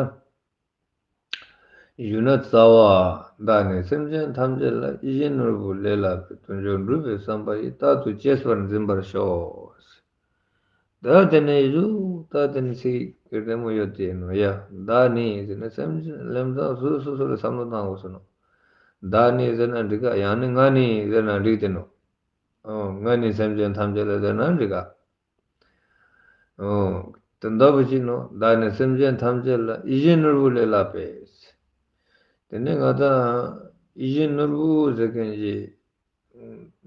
ཞུ་ན་རྩ་བ། བདག་ནི་སེམས་ཅན་ཐམས་ཅད་ལ། ཡིད་བཞིན་ནོར་བུ་ལས་ལྷག་པའི། དོན་མཆོག་འགྲུབ་པའི་བསམ་པ་ཡིས། རྟག་ཏུ་གཅེས་པར་འཛིན་པར་ཤོག། ད་དེ་ནས་ཞུ། ད་དེ་ནས་ཚིག་གི་རྡེ་མོ་ཡོད་དེ་ནོ་ཡ། བདག་ནི་ཟེར་ན་སེམས་ཅན་ལམ་སང་སོ་སོ་སོ་ལ་བསམ་བློ་བཏང་དགོས་ཟེར་ནོ། བདག་ནི་ཟེར་ན་འགྲིག་ག་ཡང་ན་ང་ནི་ཟེར་ན་འགྲིག་དེ་ནོ། ཨོ། ང་ནི་སེམས་ཅན་ཐམས་ཅད་ལ་ཟེར་ན་འགྲིག་ག་ཨོ། དོན་དག་པོ་ཅི་ནོ། བདག་ནི་སེམས་ཅན་ཐམས་ཅད་ལ། ཡིད་བཞིན་ནོར་བུ་ལས་ལྷག་པའི། དེ་ནས་ང་དང་ཡིད་བཞིན་ནོར་བུ་ཟེར་མཁན་གྱི།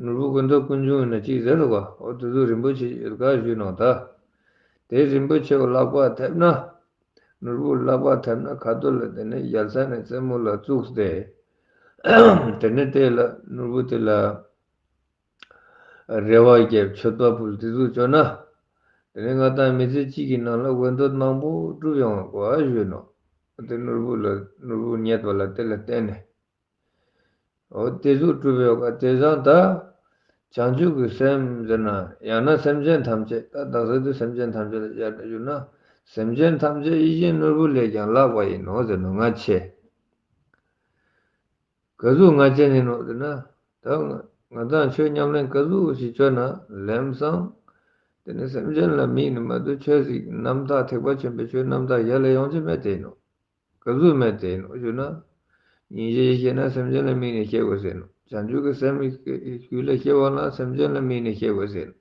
ནོར་བུ་དགོས་འདོད་ཀུན་འབྱུང་ཡིན་ན་གཅིག་ཟེར་རོ་ག་ཨོ་དེ་ཚོ་རིན་པོ་ཆེ་ཡོད་ག་ཞུས་ནོ་ད། དེ་རིན་པོ་ཆེ་བ་ལག་པར་ཐེབས་ན། ནོར་བུ་ལག་པར་ཐེབས་ན་ཁ་ཐུག་ལ་དེ་ནས་ཡལ་ས་ནས་རྩེ་མོ་ལ་བཙུགས་ཏེ། དེ་ནས་དེ་ལ་ནོར་བུ་དེ་ལ། རེ་བ་རྒྱབ་མཆོད་པ་ཕུལ་དེ་ཚོ་བྱོས་ན། དེ་ནས་ང་དང་མི་ཚེ་གཅིག་གི་ནང་ལ་དགོས་འདོད་མང་པོ་འགྲུབ་ཡོང་བ་གོ་ཨ་ཞུས་ནོ། དེ་ནོར་བུ་ལ་ནོར་བུ་རྙེད་པ་ལ་དེ་ལ་བརྟེན་ནས། འོ་དེ་ཚོ་འགྲུབ་ཡོང་ག་དེ་སང་ད། བྱང་ཆུབ་ཀྱི་སེམས་ཟེར་ན་ཡང་ན་སེམས་ཅན་ཐམས་ཅད་ད་དག་ས་དུ་སེམས་ཅན་ཐམས་ཅད་ལ་བཞག་ནས་ཞུ་ན། སེམས་ཅན་ཐམས་ཅད་ཡིད་བཞིན་ནོར་བུ་ལས་ཀྱང་ལྷག་པ་ཡིན་ནོ་ཟེར་ནོ་ང་ཆེ། ག་ཟུག་ང་ཅན་ཡིན་ནོ་ཟེར་ན། ད་ང་དང་ཆོས་ཉམས་ལེན་ག་ཟུག་ཞིག་བྱོས་ན་ལམ་སང་། དེ་ནི་སེམས་ཅན་ལ་དམིགས་ནས་མ་གཏོགས་ཆོས་ཟིག་རྣམ་དག་ཐེག་པ་ཆེན་པོའི་ཆོས་རྣམ་དག་ཡར་ལ་ཡོང་ཅི་མེད་དེ་ཡིན་ནོ། ག་ཟུག་མེད་དེ་ཡིན་ནོ་ཞུ་ན། སྙིང་རྗེ་ཤེས་ན་སེམས་ཅན་ལ་དམིགས་ནས་ཤེས་དགོས་ཟེར་ནོ། བྱང་ཆུབ་ཀྱི་སེམས་རྒྱུད་ལ་སྐྱེ་བ་ན་སེམས་ཅན་ལ་དམིགས་ནས་ཤེས་དགོས་ཟེར་ནོ།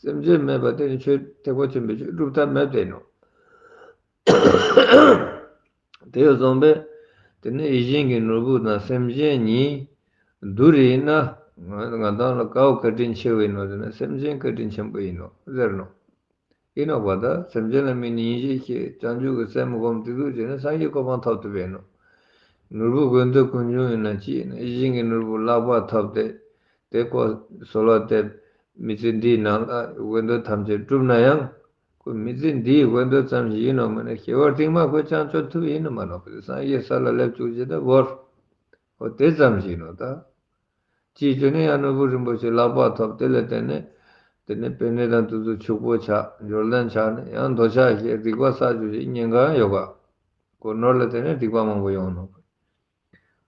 སེམས་ཅན་མེད་པ་དེ་ནི་ཆོས་ཐེག་པ་ཆེན་པོའི་ཆོས་སྒྲུབ་ཐབས་མེད་དེ་ཡིན་ནོ། དེ་བཟུང་བས། དེ་ནི་ཡིད་བཞིན་གྱི་ནོར་བུ་དང་སེམས་ཅན་གཉིས། བསྡུར་ཡིན་ན། ང་ང་དང་ལ་ག་བ་བཀའ་དྲིན་ཆེ་བ་ཡིན་ནོ་ཟེར་ན་སེམས་ཅན་བཀའ་དྲིན་ཆེན་པོ་ཡིན་ནོ་ཟེར་ནོ། ཡིན་ནོ་བ་ད་སེམས་ཅན་ལ་དམིགས་ནས་ཡིད་ཆེས་བྱང་ཆུབ་ཀྱི་སེམས་སྒོམ་དེ་ཚོ་བྱས་ན་སངས་རྒྱས་གོ་འཕང་ཐོབ་ཐུབ་པ་ཡིན་ནོ། ནོར་བུ་དགོས་འདོད་ཀུན་འབྱུང་ཡིན་ན་ཅི་ཡིན་ན་ཡིད་བཞིན་གྱི་ནོར་བུ་ལག་པར་ཐོབ་སྟེ། དེ་ཀོ་གསོལ་བ་འདེབས། མི་ཚེ་འདིའི་ནང་ལ་དགོས་འདོད་ཐམས་ཅད་བསྒྲུབས་ན་ཡང་། ཁོ་མི་ཚེ་འདིའི་དགོས་འདོད་ཙམ་ཞིག་ཡིན་ནོ་མ་ནི་སྐྱེ་བ་རྟིང་མ་ཁོ་ཅང་སྐྱོང་ཐུབ་ཡིན་ནོ་མ་ནོ། སངས་རྒྱས་ས་ལ་སླེབས་བཅུག་ཅེས་ད་བོར། འོ་དེ་ཙམ་ཞིག་ནོ་ད། ཅིའི་ཕྱིར་ནི་ཡང་ནོར་བུ་རིན་པོ་ཆེ་ལག་པར་ཐོབ་དེ་ལ་བརྟེན་ནས། དེ་ནས་པེ་ནེ་དང་དུ་དུ་ཕྱུག་པོ་ཆགས་འབྱོར་ལྡན་ཆགས་ནས་ཡང་འདོད་ཆགས་ཞེས་སྡིག་པ་བསགས་རྒྱུ་ཞིག་ཉེན་ཁ་ཡང་ཡོད་ག་ཁོ་ནོར་ལ་བརྟེན་ནས་སྡིག་པ་མང་པོ་ཡོང་ནོ།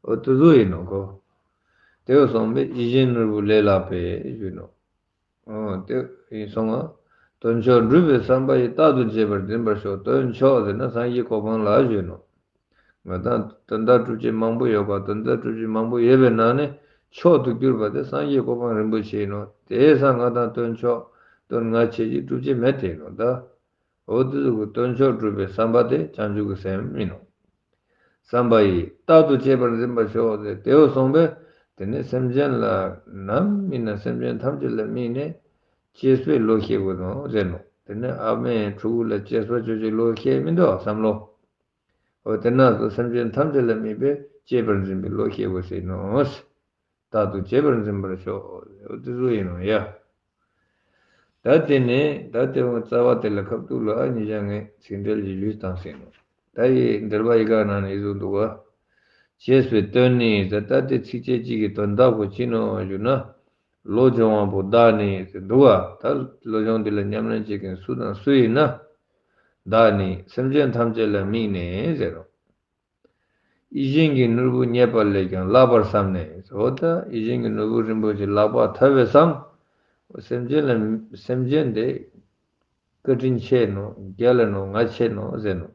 འོ་དུ་དུ་ཡིན་ནོ་ཁོ། དེ་བ་སོང་པས་ཡིད་བཞིན་ནོར་བུ་ལས་ལྷག་པའི་ཞུས་ནོ། ཨོ་དེ་ཡིན་སོང་ང་། དོན་མཆོག་འགྲུབ་པའི་བསམ་པ་ཡིས། རྟག་ཏུ་གཅེས་པར་འཛིན་པར་ཤོག་དོན་མཆོག་ཟེར་ན་སངས་རྒྱས་གོ་འཕང་ལ་ཞུས་ནོ། ང་དང་དོན་དག་སྒྲུབ་བྱེད་མང་པོ་ཡོད་པ་དོན་དག་སྒྲུབ་བྱེད་མང་པོ་ཡོད་པའི་ནང་ནས་མཆོག་ཏུ་གྱུར་པ་དེ་སངས་རྒྱས་གོ་འཕང་རིན་པོ་ཆེ་ཡིན་ནོ། དེ་སང་ང་དང་དོན་མཆོག་དོན་ང་ཆེ་ཞིག་སྒྲུབ་བྱེད་མེད་དེ་ཡིན་ནོ་ད། འོ་དེ་ཚོ་གི་དོན་མཆོག་སྒྲུབ་པའི་བསམ་པ་དེ་བྱང་ཆུབ་ཀྱི་སེམས་ཡིན་ནོ། བསམ་པ་ཡིས་རྟག་ཏུ་གཅེས་པར་འཛིན་པར་ཤོག་ཟེར་དེ་བ་སོང་པས། དེ་ནས་སེམས་ཅན་ལ་ནམ་ཡིན་ན་སེམས་ཅན་ཐམས་ཅད་ལ་དམིགས་ནས་གཅེས་པའི་བློ་སྐྱེ་དགོས་ནོ་ཟེར་ནོ། དེ་ནས་ཨ་མའི་ཕྲུ་གུ་ལ་གཅེས་པ་ཅོ་ཅེས་བློ་སྐྱེ་མི་འདུག་བསམ་བློ། འོ་དེ་ན་ཚོ་སེམས་ཅན་ཐམས་ཅད་ལ་དམིགས་པའི་གཅེས་པར་འཛིན་པའི་བློ་སྐྱེ་དགོས་ཟེར་ནོ། རྟག་ཏུ་གཅེས་པར་འཛིན་པར་ཤོག་འོ་དེ་ཚོ་ཡིན་ནོ་ཡ། ད་དེ་ནས་ད་དེ་བ་རྩ་བ་དེ་ལ་ཁ་ཐུག་ལ་ཨ་ཉིད་ཀྱང་ངས་ཚིག་འགྲེལ་གྱི་ལུས་བཏང་ཟིན་ནོ། ད་ཡི་འགྲེལ་པ་ཡི་ག་ནང་ནས་ཡི་བཟོ་འདུག་བ། གཅེས་པའི་དོན་ནི་ཟེར་ད་དེ་ཚིགས་བཅད་གཅིག་གི་དོན་དག་པོ་ཅི་ནོ་ཞུ་ན། བློ་སྦྱོང་བ་པོ་བདག་ནི་ཟེར་འདུག་བ། ད་བློ་སྦྱོང་འདི་ལ་ཉམས་ལེན་བྱེད་མཁན་སུ་དང་སུ་ཡིན་ན། བདག་ནི་སེམས་ཅན་ཐམས་ཅད་ལ་དམིགས་ནས་ཟེར་རོ། ཡིད་བཞིན་གྱི་ནོར་བུ་རྙེད་པ་ལས་ཀྱང་ལྷག་པར་བསམས་ནས། འོ་ད་ཡིད་བཞིན་གྱི་ནོར་བུ་རིན་པོ་ཆེ་ལག་པར་ཐོབ་པའི་སང་། སེམས་ཅན་ལ་སེམས་ཅན་དེ་བཀའ་དྲིན་ཆེ་ནོ་རྒྱལ་ལ་ནོ་ང་ཆེ་ནོ་ཟེར་ནོ།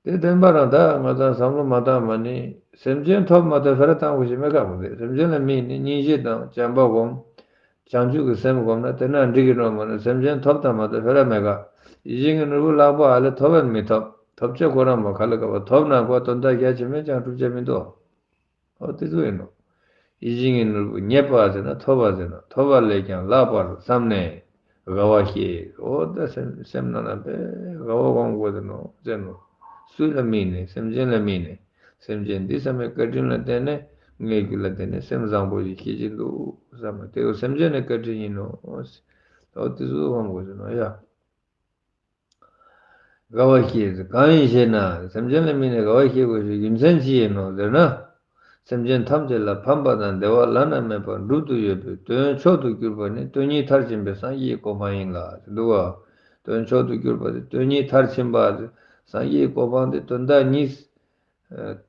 དེ་བདེན་པ་རང་ད་ང་ཚང་བསམ་བློ་མ་བཏང་མ་ནི་སེམས་ཅན་ཐོབ་མ་ཐོབ་ཕེ་ར་བཏང་དགོས་ཞེས་མེད་ཀ་མོ། དེ་སེམས་ཅན་ལ་དམིགས་ནས་སྙིང་རྗེ་དང་བྱམས་པ་སྒོམ། བྱང་ཆུབ་ཀྱི་སེམས་སྒོམ་ན་དེ་ན་འགྲིག་གི་རོ་མ་ནི་སེམས་ཅན་ཐོབ་དང་མ་ཐོབ་ཕེ་ར་མེད་ཀ་ཡིད་བཞིན་གྱི་ནོར་བུ་ལག་པ་ཨ་ལས་ཐོབ་པ་མི་ཐོབ་ཐོབ་ཆ་ཁོ་རང་མ་ཁ་ལ་ཀ་བ་ཐོབ་ན་ཁོ་དོན་དག་རྒྱ་ཆེ་མེད་ཀྱང་གྲུབ་ཆ་མི་འདུག་འོ་དེ་ཚོ་ཡིན་ནོ། ཡིད་བཞིན་གྱི་ནོར་བུ་རྙེད་པ་ཟེར་ན་ཐོབ་པ་ཟེར་ན་ཐོབ་པ་ལས་ཀྱང་ལྷག་པར་བསམས་ནས་དགའ་བ་སྐྱེས། འོ་ད་སེམས་སེམས་ནང་ན་དཔེ་དགའ་བ་སྒོམ་དགོས་ཟེར་ནོ་ཟེར་ནོ། སུ་ལ་དམིགས་ནས་སེམས་ཅན་ལ་དམིགས་ནས་སེམས་ཅན་འདི་བསམ་པའི་བཀའ་དྲིན་ལ་བརྟེན་ནས་ངའི་རྒྱུད་ལ་བརྟེན་ནས་སེམས་བཟང་པོ་ཞིག་སྐྱེ་གྱིན་འདུག་བསམ་ནས་དེ་བས་སེམས་ཅན་ནི་བཀའ་དྲིན་ཡིན་ནོ། འོ་དེ་ཚོ་སྒོམ་དགོས་ཟེར་ནོ་ཡ། དགའ་བ་སྐྱེད། གང་ཡིན་ཞེ་ན། སེམས་ཅན་ལ་དམིགས་ནས་དགའ་བ་སྐྱེད་དགོས་ཤེས་རྒྱུ་མཚན་ཅི་ཡིན་ནོ་ཟེར་ན། སེམས་ཅན་ཐམས་ཅད་ལ་ཕན་པ་དང་བདེ་བ་བླ་ན་མེད་པ་སྒྲུབ་ཏུ་ཡོད་པའི་དོན་མཆོག་ཏུ་གྱུར་པ་ནི་དོན་གཉིས་མཐར་ཕྱིན་པའི་སངས་རྒྱས་ཀྱི་གོ་འཕང་ཡིན་ལ་འདུག་བ། དོན་མཆོག་ཏུ་གྱུར་པ་དེ་དོན་གཉིས་མཐར་ཕྱིན་པ་དེ། སངས་རྒྱས་ཀྱི་གོ་འཕང་དེ་དོན་དག་གཉིས།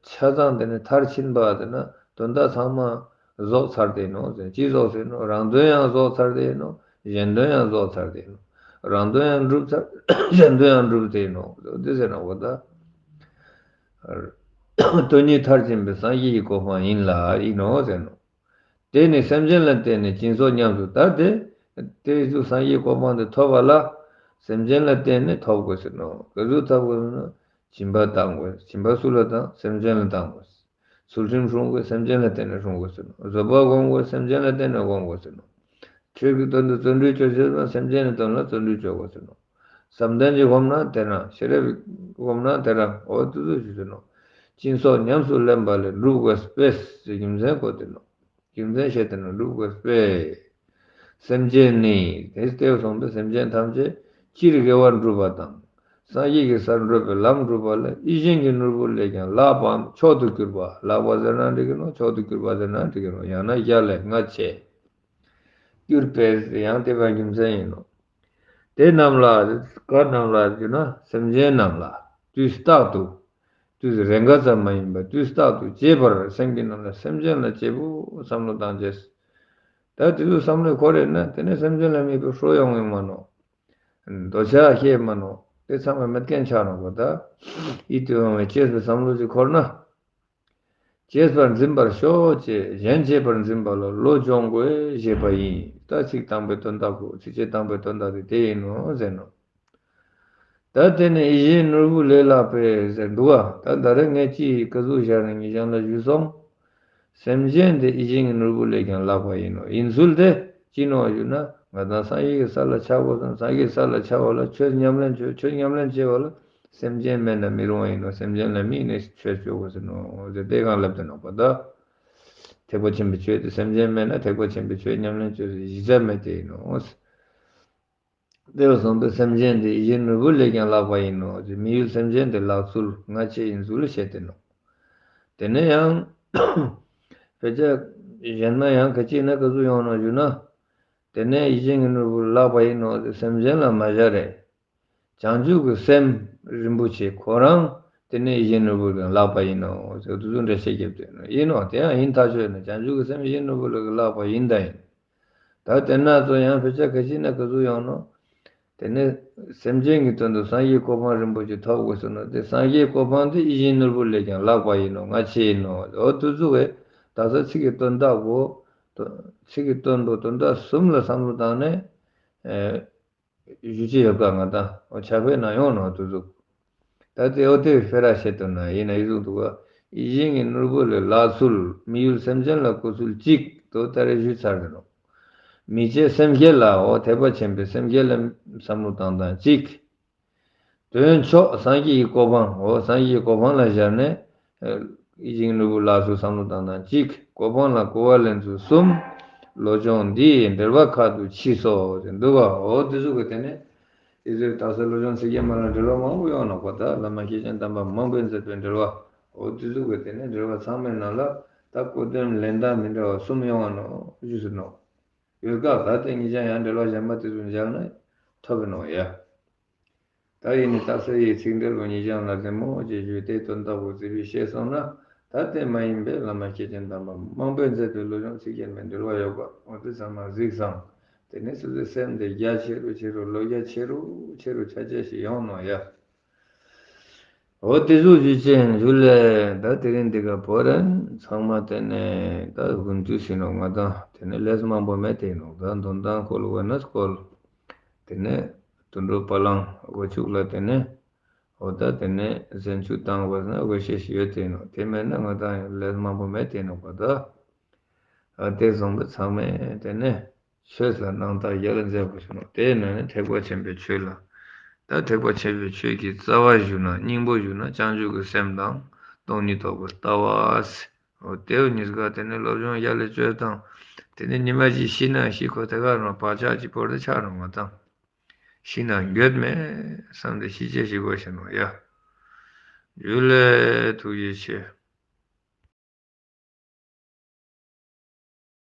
ཆ་ཚང་དེ་ནི་མཐར་ཕྱིན་པ་དེ་ན་དོན་དག་ཚང་མ་རྫོགས་ཚར་དེ་ནོ་ཟེར། ཅི་རྫོགས་ཟེར་ནོ། རང་དོན་ཡང་རྫོགས་ཚར་དེ་ནོ། གཞན་དོན་ཡང་རྫོགས་ཚར་དེ་ནོ། རང་དོན་ཡང་འགྲུབ་ཚར། གཞན་དོན་ཡང་འགྲུབ་དེ་ནོ། འདི་ཟེར་ན་འོ་ད། དོན་གཉིས་མཐར་ཕྱིན་པའི་སངས་རྒྱས་ཀྱི་གོ་འཕང་ཡིན་ལ་ཡིན་ནོ་ཟེར་ནོ། དེ་ནི་སེམས་ཅན་ལ་བརྟེན་ནས་སྦྱིན་སོགས་ཉམས་སུ་ད་དེ། དེ་ཚུ་སངས་རྒྱས་གོ་འཕང་དེ་ཐོབ་པ་ལ། སེམས་ཅན་ལ་བརྟེན་ནས་ཐོབ་དགོས་ཟེར་ནོ། ག་ཚོད་ཐོབ་དགོས་ཟེར་ན། སྦྱིན་པ་བཏང་དགོས། སྦྱིན་པ་སུ་ལ་བཏང་། སེམས་ཅན་ལ་བཏང་དགོས། ཚུལ་ཁྲིམས་སྲུང་དགོས། སེམས་ཅན་ལ་བརྟེན་ནས་སྲུང་དགོས་ཟེར་ནོ། བཟོད་པ་སྒོམ་དགོས། སེམས་ཅན་ལ་བརྟེན་ནས་སྒོམ་དགོས་ཟེར་ནོ། ཆོས་ཀྱི་དོན་དུ་བརྩོན་འགྲུས་བྱ་ཤེས་ན། སེམས་ཅན་གྱི་དོན་ལ་བརྩོན་འགྲུས་བྱ་དགོས་ཟེར་ནོ། བསམ་གཏན་གྱི་སྒོམ་ན་དེ་རང་། ཤེས་རབ་སྒོམ་ན་དེ་རང་། འོ་དེ་ཚོ་ཞུ་ཟེར་ནོ། སྦྱིན་སོགས་ཉམས་སུ་ལེན་པ་ལས་སྒྲུབ་དགོས་པས་ཟེར་རྒྱུ་མཚན་གོ་དེ་ནོ། རྒྱུ་མཚན་བཤད་དེ་ནོ། སྒྲུབ་དགོས་པས། སེམས་ཅན་ནི། དེ་ལྟར་གསུངས་པས་སེམས་ཅན་ཐམས་ཅད་སྤྱིར་དགེ་བ་སྒྲུབ་པ་དང་། སངས་རྒྱས་ཀྱི་སར་བགྲོད་པའི་ལམ་སྒྲུབ་པ་ལ་ཡིད་བཞིན་གྱི་ནོར་བུ་ལས་ཀྱང་ལྷག་པའམ་མཆོག་ཏུ་གྱུར་པ། ལྷག་པ་ཟེར་ན་འགྲིག་གི་ནོ། མཆོག་ཏུ་གྱུར་པ་ཟེར་ན་འགྲིག་གི་ནོ། ཡང་ན་གཞན་ལས་ལྔ་ཆེ། གྱུར་པས་ཡང་དེ་བས་རྒྱུ་མཚན་ཡིན་ནོ། དེ་རྣམས་ལ། ག་རྣམས་ལ་ཟེར་ན་སེམས་ཅན་རྣམས་ལ་དུས་རྟག་ཏུ། དུས་རེས་འགའ་ཙམ་མ་ཡིན་པར་དུས་རྟག་ཏུ་གཅེས་པར། སེམས་ཀྱི་ནང་ལ་སེམས་ཅན་ལ་གཅེས་པོ་བསམ་བློ་བཏང་བྱས། ད་དེ་ཚོ་བསམ་བློ་འཁོར་རེད་ན་དེ་ནས་སེམས་ཅན་ལ་དམིགས་པའི་ཧྲོ་ཡོང་ངེས་མ་ནོ། འདོད་ཆགས་སྐྱེས་མ་ནོ། དེ་ཚང་མ་མེད་མཁན་ཆགས་ནོ་གོ། ད་ཡིད་དུ་འོང་བའི་གཅེས་པའི་བསམ་བློ་ཅིག་འཁོར་ན། གཅེས་པར་འཛིན་པར་ཤོག་ཅེས་གཞན་གཅེས་པར་འཛིན་པ་ལ་བློ་སྦྱོང་དགོས་ཞེས་པ་ཡིན། ད་ཚིག་དང་པོའི་དོན་དག་གོ། ཚིགས་བཅད་དང་པོའི་དོན་དག་དེ་དེ་ཡིན་ནོ་ཟེར་ནོ། ད་དེ་ནི་ཡིད་བཞིན་ནོར་བུ་ལས་ལྷག་པའི་ཟེར་འདུག་ག། ད་ད་རེས་ངས་ཅི་ག་ཟུག་བཞག་ནས་ངེད་ཅག་ལ་ཞུས་སོང་། སེམས་ཅན་དེ་ཡིད་བཞིན་གྱི་ནོར་བུ་ལས་ཀྱང་ལྷག་པ་ཡིན་ནོ། ཡིན་ཚུལ་དེ་ཅི་ནོ་ཞུ་ན། ང་དང་སངས་རྒྱས་ཀྱི་ས་ལ་ཆགས་དགོས་སོང་། སངས་རྒྱས་ཀྱི་ས་ལ་ཆགས་པ་ལ་ཆོས་ཉམས་ལེན་བྱོས། ཆོས་ཉམས་ལེན་བྱེད་པ་ལ་སེམས་ཅན་མེད་ན་མི་རུང་བ་ཡིན་ནོ། སེམས་ཅན་ལ་དམིགས་ནས་ཆོས་སྤྱོད་དགོས་ཟེར་ནོ། དེ་དེ་གང་ལབ་དེ་ནོ་པ་ད། ཐེག་པ་ཆེན་པོའི་ཆོས་དེ། སེམས་ཅན་མེད་ན་ཐེག་པ་ཆེན་པོའི་ཆོས་ཉམས་ལེན་བྱེད་ས་གཞི་རྩ་མེད་དེ་ཡིན་ནོ། དེ་བས་གསུངས་པའི་སེམས་ཅན་དེ་ཡིད་བཞིན་ནོར་བུ་ལས་ཀྱང་ལྷག་པ་ཡིན་ནོ། དེ་དམིགས་ཡུལ་སེམས་ཅན་དེ་ལྷག་ཚུལ་སྔ་ཕྱི་ཡིན་ཚུལ་བཤད་དེ་ནོ། དེ་ནས་ཡང་། དཔེ་ཆ་གཞན་མ་ཡང་ག་ཅིག་ན་ག་ཚོད་ཡོང་ནོ་ཞུ་ན། དེ་ནས་ཡིད་བཞིན་གྱི་ནོར་བུ་ལྷག་པ་ཡིན་ནོ། དེ་སེམས་ཅན་ལ་མ་བཞག་རེད། བྱང་ཆུབ་ཀྱི་སེམས་རིན་པོ་ཆེ་ཁོ་རང་དེ་ནས་ཡིད་བཞིན་ནོར་བུ་ལས་ལྷག་པ་ཡིན་ནོ་ཟེར། དེ་ཚོ་འགྲེལ་བཤད་རྒྱབ་དེ་ནོ་ཡིན་ནོ། དེ་ཡང་ཡིན་ཐག་ཆོད་ནོ། བྱང་ཆུབ་ཀྱི་སེམས་ཡིད་བཞིན་ནོར་བུ་ལས་ལྷག་པ་ཡིན་ད་ཡིན། ད་དེ་ན་ཚོ་ཡང་དཔེ་ཆ་ག་ཅིག་ན་ག་ཚོད་ཡོང་ནོ། དེ་ནས་སེམས་ཅན་གྱི་དོན་དུ་སངས་རྒྱས་གོ་འཕང་རིན་པོ་ཆེ་ཐོབ་དགོས་ཟེར་ནོ། དེ་སངས་རྒྱས་གོ་འཕང་དེ་ཡིད་བཞིན་ནོར་བུ་ལས་ཀྱང་ལྷག་པ་ཡིན་ནོ། སྔ་ཕྱི་ཡིན་ནོ། འོ་དེ་ཚོ་བས་ད་ས་ཚིག་གི་དོན་དག་གོ། ཚིག་གི་དོན་པོ་དོན་དག་གསུམ་ལ་བསམ་བློ་བཏང་ནས། ཨེ། ཞུ་ཅི་ཡོད་ཀ་ང་དང་འོ་ཕྱག་དཔེ་ན་ཡོང་ནོ་དེ་ཚོ། ད་དེ་འོ་དེ་སྤེ་ར་བཤད་དོན་ན་ཡིན་ན་ཡིན་ཟུག་འདུག་ག། ཡིད་བཞིན་གྱི་ནོར་བུ་ལས་ལྷག་ཚུལ། དམིགས་ཡུལ་སེམས་ཅན་ལ་བཀོལ་ཚུལ་གཅིག་དོ་ད་རེས་ཞུས་ཚར་དེ་ནོ། མི་བྱེད་སེམས་བསྐྱེད་ལའོ། ཐེག་པ་ཆེན་པོའི་སེམས་བསྐྱེད་ལ་བསམ་བློ་བཏང་སྟངས་གཅིག། དོན་མཆོག་སངས་རྒྱས་ཀྱི་གོ་འཕང་འོ། སངས་རྒྱས་ཀྱི་གོ་འཕང་ལ་བཞག་ནས། ཡིད་བཞིན་ནོར་བུ་ལ་སོགས་བསམ་བློ་བཏང་སྟངས་གཅིག། གོ་འཕང་ལ་གོ་བ་ལེན་ཚུལ་གསུམ། བློ་སྦྱོང་འདིས་འགྲེལ་པ་ཁ་ཐུག་མཆིས་སོ་ཟེར་འདུག་ག། འོ་དེ་ཚོ་གི་དེ་ནས་དེ་ཚོའི་དག་ས་བློ་སྦྱོང་ཚིག་བརྒྱད་མ་ལ་འགྲེལ་བ་མང་པོ་ཡོང་ནོ་གོ། ད་བླ་མ་སྐྱེས་ཆེན་དམ་པ་མང་པོས་མཛད་པའི་འགྲེལ་བ། འོ་དེ་ཚོ་གི་དེ་ནས་འགྲེལ་བ་ཚང་མའི་ནང་ལ་ད་གོ་དོན་ལེན་སྟངས་མི་འདྲ་བ་གསུམ་ཡོང་བ་ནོ་ཞུས་ཟེར་ནོ། ཡོད་སྐབས་ད་དེ་ཉིད་ཀྱང་ཡང་འགྲེལ་བ་གཞན་པ་དེ་ཚོ་མཇལ་ན་ཐོབ་པའི་ནོ་ཡ། ད་ཡིན་ནི་རྟགས་གསལ་ཡི་ཚིག་འགྲེལ་ལོ་ཉིད་ཀྱང་ལ་རྩེ་མོ་ཅེས་ཞུས་ཏེ་དོན་དག་པོ་རྩིས་པའི་ཤེས་སོང་ན། ད་དེ་མ་ཡིན་པའི་བླ་མ་སྐྱེས་ཆེན་དམ་པ་མང་པོས་མཛད་པའི་བློ་སྦྱོང་ཚིག་བརྒྱད་མའི་འགྲེལ་བ་ཡོད་པ་འོ་དེ་ཚང་མ་གཟིགས་སམ། དེ་ནས་སོ་སོའི་སེམས་དེ་རྒྱ་ཆེ་རུ་ཆེ་རུ་བློ་རྒྱ་ཆེ་རུ་ཆེ་རུ་ཆ་ཆ་ཞིག་ཡོང་ནོ་ཡ། འོ་དེ་ཟུག་ཞུ་ཅན་ཞུ་ལེ། ད་དེ་རིང་འདི་ག་བོ་རན་ཚང་མ་དེ་ནས་ད་དགུན་དུས་ཟིན་ནོ་ང་དང་དེ་ནས་ལས་མང་པོ་མེད་དེ་ནོ། ད་འདོན་ཐང་སྐོལ་བ་ན་སྐོལ། དེ་ནས་དུད་འགྲོ་བ་ལང་སྒོ་ཕྱུགས་ལ་དེ་ནས་འོ་ད་དེ་ནས་གཟན་ཆུ་བཏང་བ་ན་སྒོ་ཤེས་ཤིག་ཡོད་དེ་ནོ། དེ་མེད་ན་ང་དང་ལས་མང་པོ་མེད་དེ་ནོ་ག་ད། ཨ་དེ་བཟང་པོ་ཚང་མས་དེ་ནས་ཆོས་ལ་སྣང་དག་ཡ་ལ་མཛད་དགོས་ཤེས་ནོ། དེ་ནས་ནི་ཐེག་པ་ཆེན་པོའི་ཆོས་ལ། ད་ཐེག་པ་ཆེན་པོའི་ཆོས་ཀྱི་རྩ་བ་ཞུ་ན་སྙིང་པོ་ཞུ་ན་བྱང་ཆུབ་ཀྱི་སེམས་དང་སྟོང་ཉིད་རྟོགས་པའི་ལྟ་བ་ཟེར། འོ་དེ་བོ་ཉིས་ཀ་དེ་ནས་སློབ་སྦྱོང་ཡ་ལ་བཅོས་དང་། དེ་ནས་ཉི་མ་གཅིག་ཤི་ན་ཤི་ཁོ་དེ་ག་རང་བག་ཆགས་ཀྱི་བོར་དུ་ཆགས་རུང་བ་དང་། ཤི་ན་འགྱོད་མེད་བསམ་སྟེ་ཤི་ཅེས་ཤིག་དགོས་ཤེ་ནོ་ཡ། འཇུ་ལེ། ཐུགས་རྗེ་ཆེ།